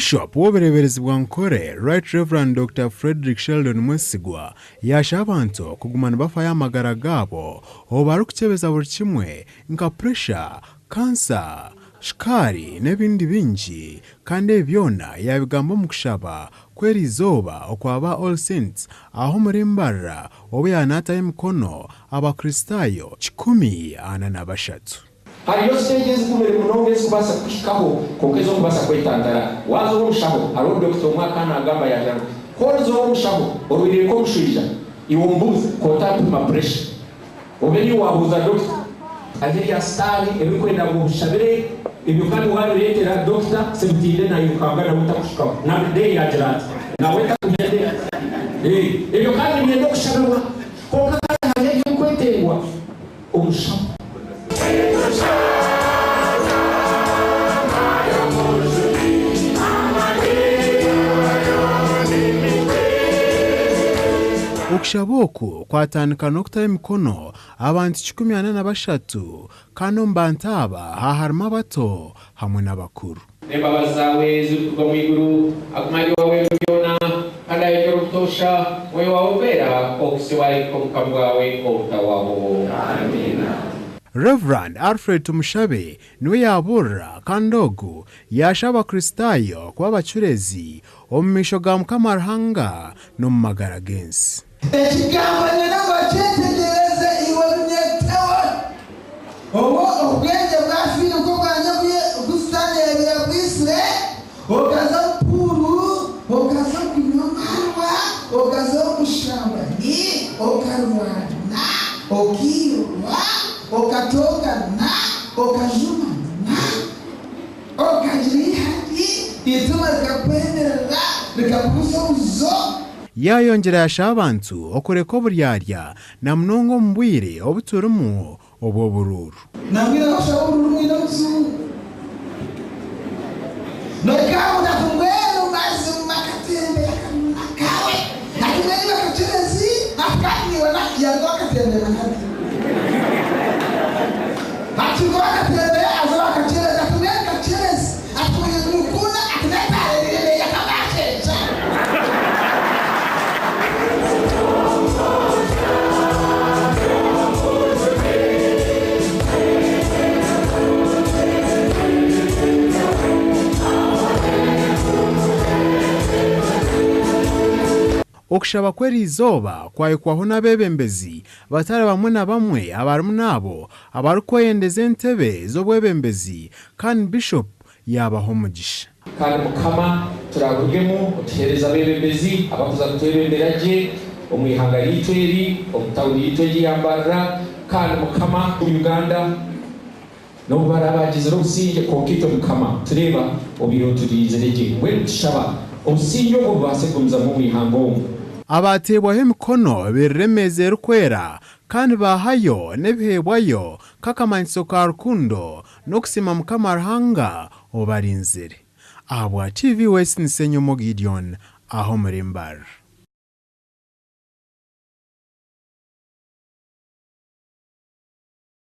Bishop w'obureeberezi bwa Nkore, Right Rev. Dokita Fredrick Sheldon Mwesigwa yaashaba abantu kuguma nibafayo aha magara gaabo obu barikukyebeza buri kimwe nka puresha, kansa, shukaari n'ebindi bingi kandi ebi byona yaabigamba omu kushaba kw'eriizooba okwaba All Saints aho omuri Mbarara obu yaaba naataho emikono Abakristaayo 143. Hariyo siteegi ezigumire munonga ezikubaasa kukuhikaho kwonka ez'okubaasa kwetantara. Waaza ow'omushaho, hariho dokita omwe akaba naagamba yaagira ngu, Ku oriza ow'omushaho orwaire nk'omushwija, iwe omubuuze k'otampima puresha. Obe niiwe waabuuza dokita. Hariho ebya sitaani ebirikwenda ngu obishabire, ebyo kandi waabireetera dokita Sebutinde nairukanga nawe takuhikaho. Nabideyi yaagira ati, Nawe takugyendera. Ebyo kandi nibyenda okushabirwa. Kwonka kandi hariho ebirikwetengwa omushaho. Okushaba oku kwatandika n'okutaho emikono abantu 143 kandi omu bantu aba haharimu abato hamwe n'abakuru. N'embabazi zaawe ezirikuruga omu iguru, agume ari owaawe ebiro byona, kandi ayongyere obutoosha Mwoyo waawe Orikwera okuhitsya obu arihika omu bukama bwawe obutahwaho. Amiina. Rev. Alfred Tumushabe niwe yaabuurira kandi ogu yaashaba Abakristaayo kuba abacureezi omu maisho ga Mukama Ruhanga n'omu magara g'ensi. Ekigambo nyine ngu okyetegyereze, iwe runyeteho. Obu obwengye bwafiire nk'obwa nyabuye obu Sitaane yaabaire abwitsire, okaza omu puuru, okaza omu kunywa amaarwa, okaza omu bushambani, okarwana, okaiba, okatongana, okajumana, okagira eihari, eitima rikakwemerera, rikakubuza obuzo. Yaayongyera yaashaba abantu okureka oburyarya na munonga omu bwire obu turimu obw'oburuuru. Nambwenu abashaba oburuuru mwine obuzibu. Noikanga oti mbwenu mazima katembera akanwa kawe ati mbwenu iwe Kakyerezi ati kandi niiwe na yaruga owa Katembera na hati ati ruga owa Katembera aza owa Kakyerezi ati mbwenu Kakyerezi ati nimukunda ati n'etaara eriire neyaka bwasheesha. Okushaba kw'eriizooba kwahikwaho n'abeebembezi batari bamwe na bamwe abarimu n'abo abarikweyendeza entebe z'obwebembezi kandi Bishop yaabaha omugisha. Kandi Mukama, turaarugemu otuheereze abeebembezi abarikuza kutwebembera gye omu ihanga ryaitu eri, omu tauni yaitu egi eya Mbarara. Kandi Mukama, Uganda n'obu baraabe baagizire obusingye, kwonka itwe Mukama, tureeba obaire oturinzire gye. Mbwenu nitushaba obusingye obwo bubaase kugumizamu omu ihanga omu. Abaateebwaho emikono bairira emeeza erikwera kandi baahayo n'ebiheebwayo nk'akamanyiso ka rukundo n'okusiima Mukama Ruhanga obarinzire. Ahabwa TV West ni Ssenyomo Gideon aha omuri Mbarara.